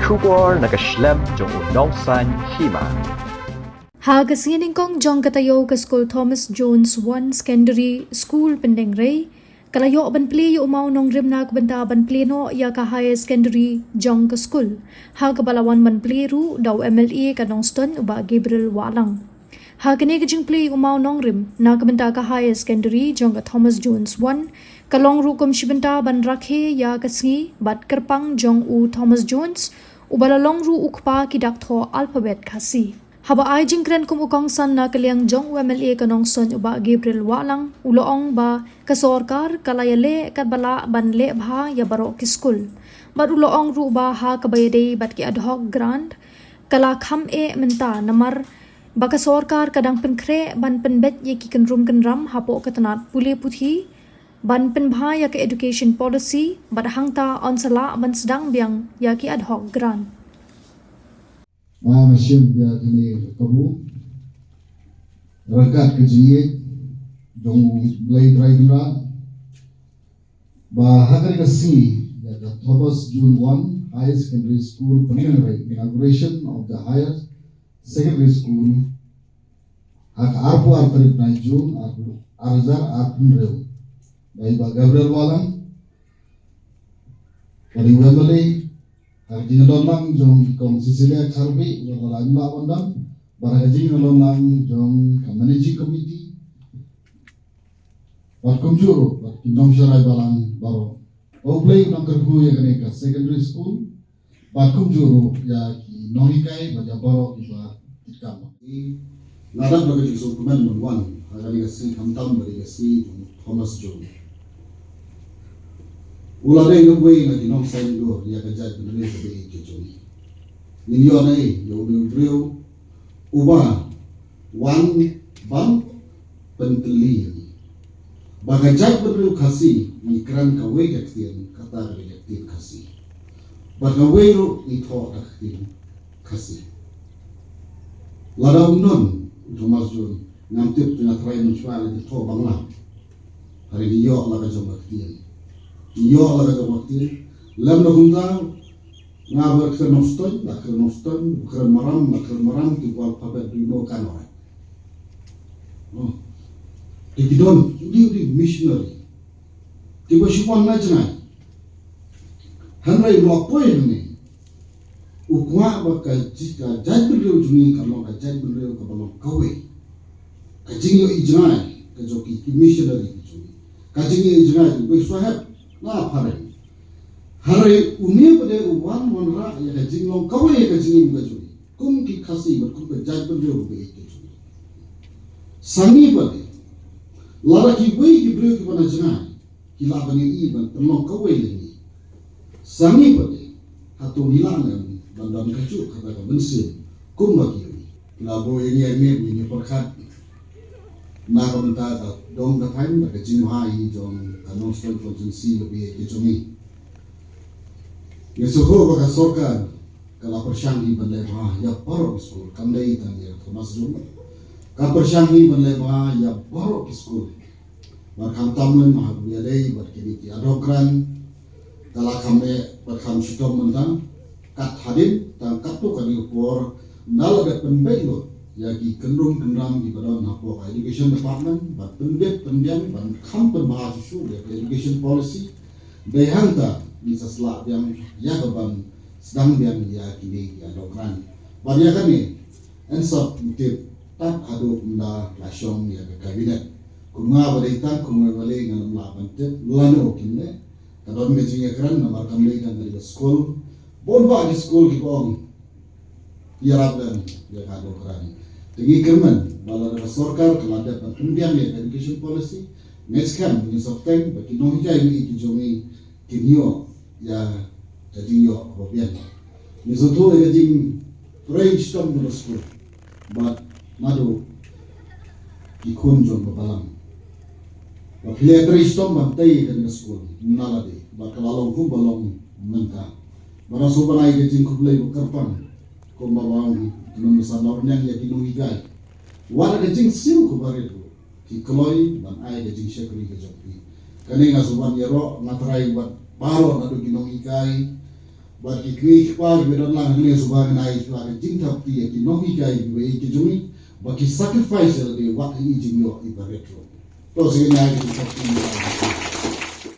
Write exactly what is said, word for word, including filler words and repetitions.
Khubor na ka shlem jong u nongsan hima. Ha ka sngi nyngkong jong ka taïew ka skul Thomas Jones One Secondary School Pyndengrei ka la ïoh ban plie ïa u mawnongrim na ka bynta ban plie noh ïa ka higher secondary jong ka skul, ha kaba la wan ban plie ruh da u M L A ka Nongstoiñ u Bah Gabriel Wahlang. Ha kane ka jingplie u mawnongrim na ka bynta ka higher secondary jong ka Thomas Jones One ka long ruh kum shi bynta ban rakhe ïa ka sngi bad kyrpang jong u Thomas Jones, uba la long ruh u kpa ki dak thoh alphabet Khasi. Haba ai jingkren kum u kongsan na ka liang jong u M L A ka Nongstoiñ u Bah Gabriel Wahlang, u la ong ba ka sorkar ka la ïaleh katba lah ban leh bha ïa baroh ki skul. Bad u la ong ruh ba ha kaba ïadei bad ki ad hoc grant ka la kham eh mynta namar ba ka sorkar ka dang pynkhreh ban pynbeit ïa ki kynrum kynram hapoh ka tnat pule puthi, ban pynbha ïa ka education policy, bad hangta yn sa lah ban sdang biang ïa ki ad hoc grant. Nga nga shim ïa kane ka kabu ryngkat ka jingïeit jong U Blei Trai Kynrad ba ha kane ka sngi ïa ka Thomas Jones One Higher Secondary School Pyndengrei, inauguration of the higher secondary school, ha ka arphew ar tarik bnai June, ar, ar hajar arphew hynriew, da i Bah Gabriel Wahlang, bad i Wembley, ha ka jingdon lang jong i Kong Cecilia Kharbeih, bad la im lah ban don, bad ha ka jingdon lang jong ka managing committee, bad kumjuh ruh bad ki nongshakri balang baroh. U Blei un nang kyrkhu ïa kane ka secondary school, bad kumjuh ruh ïa ki nonghikai bad ïa baroh kiba trei kam. Nga dap da ka jingsngewkmen ban wan ha kane ka sngi khamtam ba dei ka sngi jong Thomas Jones. U la dei uwei na ki nongsaiñdur ïa ka jaitbynriew kaba ïeit ka jong ngi. Ngin ïoh na ei ïa une u briew uba wan ban pyntylli ïa ngi ba ka jaitbynriew Khasi ngi kren kawei ka ktien, kata ka dei ka ktien Khasi. Bad kawei ruh ngi thoh da ka ktien Khasi. Lada ym don u Thomas Jones, ngam tip te nga trai mynshuwa lada thoh Bangla. Hynrei ngi ïoh la ka jong ka ktien. Ngi ïoh la ka jong ka ktien. Lem da kumta, nga ba kren Nongstoiñ, la kren Nongstoiñ, ba kren Maram, la kren Maram, ki kwah alphabet, do you know, kan ora. Oh. Te ki don, ki dei, ki dei missionary. Kiba shu wan na jngai. Hynrei u la poi hangne. U kwah ba ka ji-, ka jaitbynriew jong ngi kan long ka jaitbynriew kaba long kawei. Ka jingïohi jngai ka jong ki, ki missionary ki jong ngi. Ka jingïohi jngai jong u Blei Saheb na phareng. Hynrei une pat de u wan wanrah ïa ka jinglong kawei ïa ka jingim ka jong ngi kum ki Khasi bad kum ka jaitbynriew kaba ïeit ka jong ngi. Sa ngi pat de, lada kiwei ki briew kiba na jngai ki lah ban ïohi ban pynlong kawei ïa ngi, sa ngi pat de, hato ngi lah ne em ban don kajuh kata ka mynsiem kumba ki ïohi? Ki la buh ïa ngi, ïa ngi, ngin ïa pyrkhat na ka bynta ka dong ka thaiñ, na ka jingbha hi jong ka Nongstoiñ constituency kaba ïeit ka jong ngi. Ngi sngewthuh ba ka sorkar ka la pyrshang hi ban leh bha ïa baroh ki skul, kam dei tang ïa Thomas Jones. Ka pyrshang hi ban leh bha ïa baroh ki skul. Bad khamtam lem ha kaba ïadei bad kine ki ad hoc grant, ka la kham eh bad kham shitom mynta. Kat hadien tang katto katne ka por, ynda la dep pynbeit lut ïa ki kynrum kynram kiba don hapoh ka education department, bad pynbeit pynbiang ban kham pynbha shuh shuh ïa ka education policy. Dei hangta ngi sa slah biang ïa ka ban sdang biang ïa kine ki ad hoc grant. Bad ïa kane yn sa tip tad haduh ynda la shong ïa ka cabinet. Kum nga ba dei tang kum nga ba dei, ngan ym lah ban tip lano kin leh. Ka don ka jingïakren namar kam dei tang ka dei ka skul. Bun bah ki skul kiba ong ïarap lem ïa ka ad hoc grant. Te ngi kyrmen ba lada ka sorkar ka la dep ban pynbiang ïa ka education policy, ngeit skhem ngin sa bteng ba ki nonghikai ba ïeit ki jong ngi kin ïoh ïa ka jingïoh kaba biang. Ngi sngewthuh ïa ka jingtrei shitom jong ka skul bad naduh ki khun jong ka balang. Ba phi la trei shitom ban tei ïa kane ka skul na lade, bad ka la long kumba long mynta. Bad nga sngewbha ban ai ka jingkhublei ba kyrpang kumba ba ong u nongsan lawrniang ïa ki nonghikai. Wat ka jingsiew kaba rit ruh, ki kloi ban ai ka jingshakri ka jong ki. Kane nga sngewbha ban ïaroh, nga trai wat baroh naduh ki nonghikai, Bad ki kmie ki kpa kiba don lang hangne, sngewbha ngan ai sngewbha ka jingthap kti ïa ki nonghikai kiba ïeit ki jong ngi ba ki sacrifice ïa lade wat ha i jingïoh iba rit ruh. To sa ngin ai ka jingthap kti ïa ki.